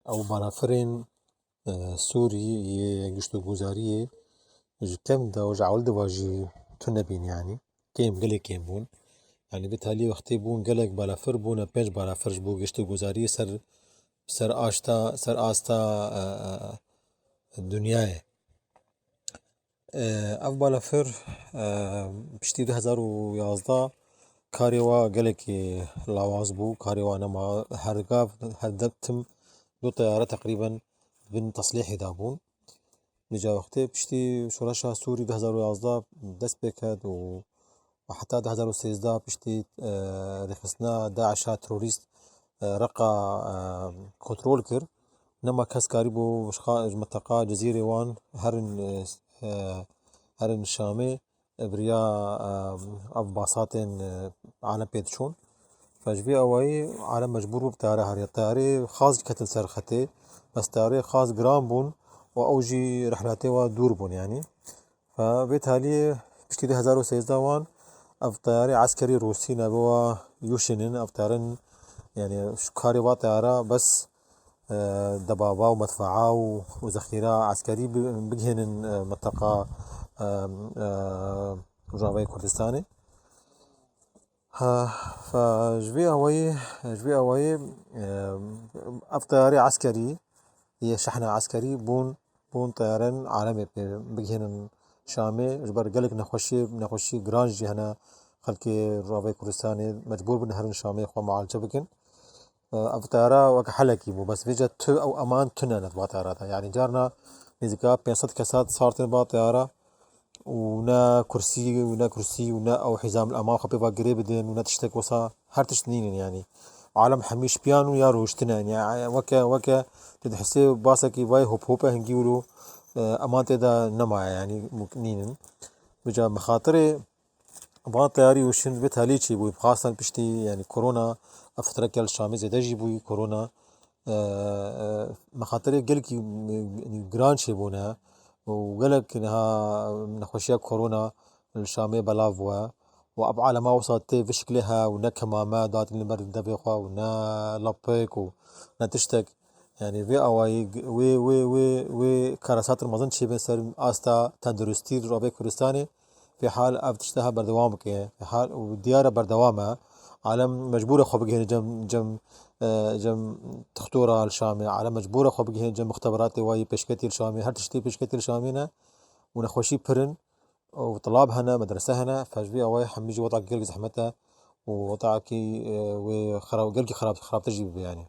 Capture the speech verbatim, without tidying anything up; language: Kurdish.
Ew balafirên, e, Sûrî yê giştogozariyê ji kevn de û ji ewil de ve jî tune bîn, yanî kêm, gelê kêm bûn. Yanî vê taliyê wextê bûn gelek balafir bûne, pênc balafir ji bo giştogozariyê ser, ser asta, ser asta, e, e, dinyayê. E, ev balafir, e, piştî du hezar û yazdeh karê wa gelekî lawaz bû, karê wa nema, her gav, her dem tim du teyare teqrîben bin teslîhê de bûn. Vêca wextê piştî şoreşa Sûrî du hezar û yazdeh dest pê ket û, û heta du hezar û sêzdeh piştî, e, rêxistina DAIŞa terorîst, e, Reqa, e, kontrol kir. Nema kes karîbû ji xa-, ji minteqa Cizîrê wan herin, e, e, herin Şamê, e, bi riya, e, ev basatên, e, alem pê diçûn. Fe ji vê awayî alem mecbûr bû bi teyare heriya. Teyarê xas ketin ser xetê, bes teyarê xas giran bûn û ew jî rihlatê wa dûr bûn, yanî. Fe vê taliyê piştî du hezar û sêzdeh wan ev teyarê eskerî Rûsî navê wa Yûşin in, ev teyarin, yanî, ji karê va teyara bes, e, debaba û medfaa û, û zexîra eskerî bi-, bigihênin, e, minteqa, e, e, Rojavayê Kurdistanê. Ha, fe ji vê awayî, ji vê awayî, e, ev teyarê eskerî yê şehna eskerî bûn, bûn teyarên alemê pê bigihênin Şamê. Ji ber gelek nexweşiyê, nexweşiyê giran jî hene, xelkê Rojavayê Kurdistanê mecbûr bin herin Şamê xwe mualece bikin. Ev teyara weke helekî bû, bes vêca tu ew eman tune ne di va teyara de. Yanî carna nêzîka pênc sed kesa sar tên va teyara û ne kursî û ne kursî û ne ew hîzam eman xwe pê va girê bidin û ne tiştek wisa, her tişt nînin yanî. Alem hemî şpiyan û ya rûştine, yanî weke, weke tu dihesê basekî vay hop hop e hingî wilo, e, eman tê de nemaye, yanî nînin. Vêca mixatirê van teyarî û şin vê talî çî bû, xastan piştî, yanî korona, ev fitreke li Şamê zêde jî bûyî korona, e, e, mexatirê gelkî, e, giran çêbûne û gelek niha nexweşiya korona li Şamê belav bûye û ev alema wisa tê vê şiklê he û ne kemame datin li ber devê xwe û ne lapik û ne tiştek. Yanî vê awayî g-, wê, wê, wê, wê karesatir mezin çêbin ser asta tenduristî di Rojavayê Kurdistanê. Fê hal ev tişt daha berdewam bike. Fê hal û diyar e berdewam e. Alem mecbûr e xwe bigihêne cem, cem, e, cem tixtora li Şamê. Alem mecbûr e xwe bigihêne cem muxteberatê wa yê pêşketî li Şamê. Her tiştê pêşketî li Şamê ne. Û nexweşî pir in. Û tilab hene, medrese hene. Fe ji vê awayê hemî jî wextekî gelkî zehmet e. Û wextekî, e, wê xerab, gelkî xerab, xerabtir jî bibe yanî.